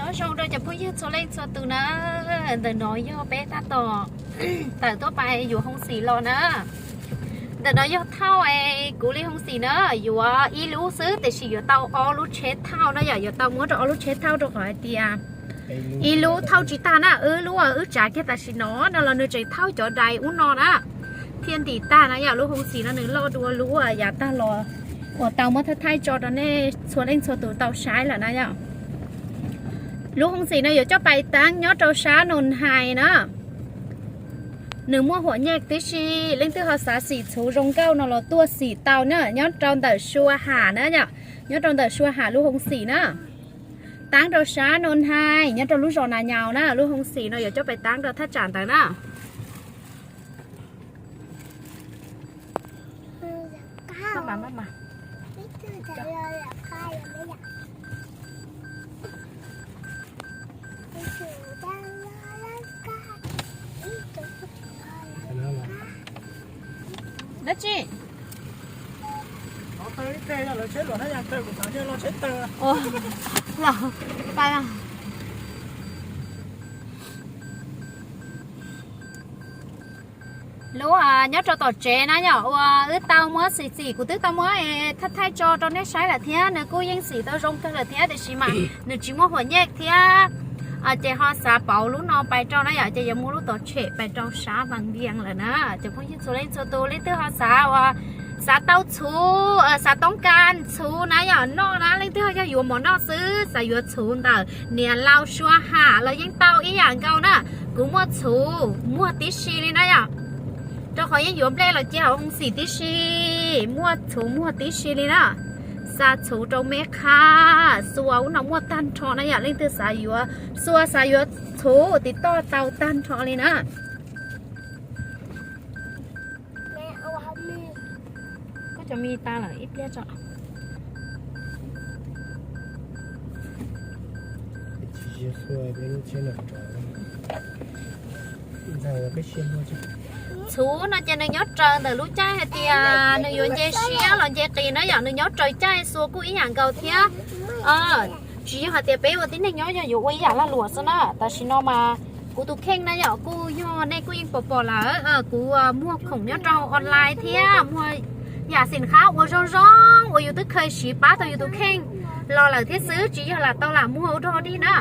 Nyob zoo rau cov phooj ywg txhua leej txhua tus na, ntawm no yog peb tab tom tawm tuaj pais yuav Hoo Xim los na. Ntawm no yog thauj es kuv li Hoo Xim na, yuav ib lub xwb tiam sis yuav tau ob lub tsheb thauj na yom, yuav tau muab rau ob lub tsheb thauj rau qhov hais tias ib lub thauj tsis tag na, wb lub wb tsav kiag tam sim no no los nws tseem thauj cov dais ub no na thiaj ntim tag na yom. Lub Hoo Xim no nws loj dua lub yav tag los uas tau muab thaij thaij tso rau nej txhua leej txhua tus tau saib lawm na yom. Lub Hoo Xim no yuav coj pais taab nyob rau sab Noo Hais na. Nws muaj huam nyej tib si, leej twg ho xav xim txhuv zoo nkauj no los tuaj xim tau na, nyob rau ntawm Sua Ham na yom, nyob rau ntawm Sua Ham lub Hoo Xim na. Taab rau sab Noo Hais nyob rau lub zos Nas Nyaus na, lub Hoo Xim no yuav coj pais taab rau thaj tsam ntawd na. Dab tsi? Lub nyob rau tom tsev na yom, uas wb tau muab xim xim, kuv twb tau muab thaij thaij tso rau nej saib lawm thiab, nws kuj yeej xim tau zoo kawg lawm thiab, tiam sis mas nws tsis muaj huam nyej thiab. Ces ho xav pauv lub no pais rau na yom, ces yuav muab lub tov tshem pais rau sab Vaj Vias lawm na. Cov phooj ywg txhua leej txhua tus, leej twg ho xav uas xav tau txhuv, xav toob kas txhuv na yom, noj na, leej twg ho yog yuav mov noj xwb, xav yuav txhuv ntawm niam laus Sua Ham los yeej tau ib yam nkaus na. Kuv muaj txhuv muag tib si li na yom, rau qhov yeej yuav nplej los cia hauv Hoo Xim tib si, muaj txhuv muag tib si li na. Xa txhuv rau me qha, Xua ub no muaj tag nrho na yom, leej twg xav yuav, Xua xav yuav txhuv tiv toj tau tag nrho li na. Koj cov mis tas lawm ib pliag tso. Txhuv no ces nws nyob raws ntawm lub caij hais tias nws yuav nce siab los nce qis na yom, nws nyob raws caij, Xua kuj ib yam nkaus thiab. Tsis yog hais tias peb ua tib neeg nyob yog yuav ua ib yam lag luam xwb na. Tam sim no mas kuv tus kheej na yom, kuj yog nej kuj yeej pom pom lawm, kuv muag khoom nyob rau online thiab muag yam xim khab uas zoo zoo uas yus twb kheev siv pab tau yus tus kheej los lawm thiab xwb, tsis yog lam tau lam muag ua dog dig na.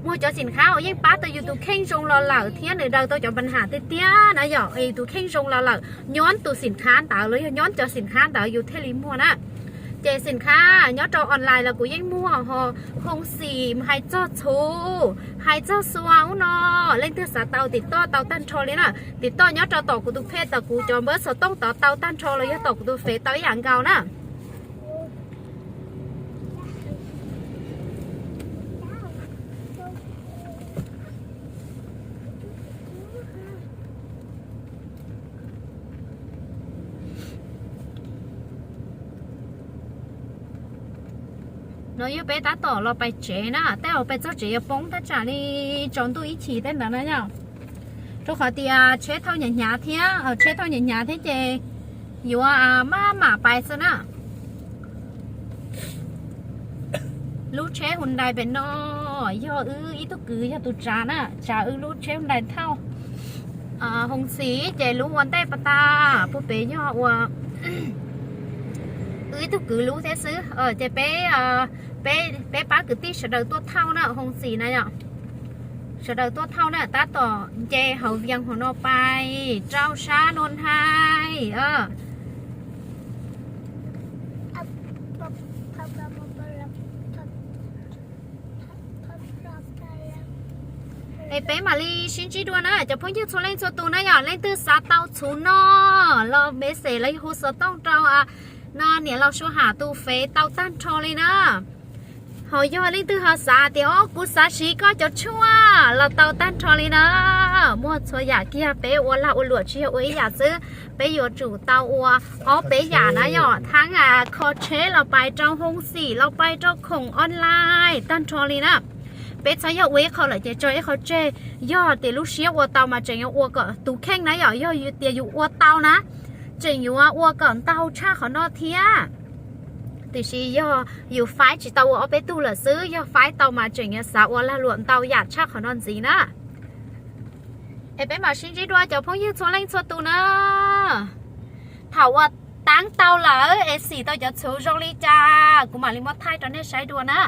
Muag cov xim khab uas yeej pab tau yus tus kheej zoo los lawm thiab nws daws tau cov npa nham tiag tiag na yom, yus tus kheej zoo los lawm nyob tus xim khab ntawd los yog nyob cov xim khab ntawd yus thiaj li muag na. Ces xim khab nyob rau online los kuv yeej muag ho, Hoo Xim hais txog txhuv, hais txog Xua ub no, leej twg xav tau tim toj tau tag nrho li na. Tim toj nyob rau tom kuv tus phej, tom kuv cov npawb xov tooj tod tau tag nrho los yog tom kuv tus fev tau ib yam nkaus na. No yog peb tab tom los pais tsev na, tej zaum pais txog tsev yuav poob thaj tsam li tsaus ntuj ib chim tej ntawd na yom. Rau qhov tias tsheb thauj hnyav hnyav thiab, tsheb thauj hnyav hnyav thiab ces yuav maj mam pais xwb na. Lub tsheb Hyundai pem no yog wb ib tug kwv yog tus tsav na, tsav wb lub tsheb Hyundai thauj Hoo Xim, ces lub ua ntej pas tas puag pem yog ua wb ib tug kwv lub thiab xwb. Ces peb, peb pab kwv tij sawv daws tuaj thauj na, Hoo Xim na yom. Sawv daws tuaj thauj na, tab tom nce hauv Vias hauv no pais rau sab Noo Hais. Es peb mam li sib ntsib dua na cov phooj ywg txhua leej txhua tus na yom, leej twg xav tau txhuv no los message los yog hu xov tooj rau no niam laus Sua Ham tus fev tau tag nrho li na. Ho yog leej twg ho xav tias o kuv xav siv koj cov tshuaj los tau tag nrho li na. Muaj txhua yam kiag, peb ua lag ua luam tsis yog ua ib yam xwb, peb yuav tsum tau ua ob peb yam na yom, thaab kho tsheb los pais rau Hoo Xim los pais rau khoom online tag nrho li na. Peb txhob yog ua ib qho lawm ces tso ib qho tseg, yog tias lub siab ua tau mas tseem yuav ua kom tus kheej na yom, yog tias yus ua tau na, tseem yuav ua kom ntau tshaj qhov no thiab. Tiam sis yog yus faib tsis tau ua ob peb tug lawm xwb, yog faib tau mas tseem yuav xav ua lag luam ntau yam tshaj qhov no ntxiv na. Es peb mam sib ntsib dua cov phooj ywg txhua leej txhua tus na. Thaum uas taab tau lawm es xim tau cov txhuv zoo li cas kuv mam li muab thaij rau nej saib dua na.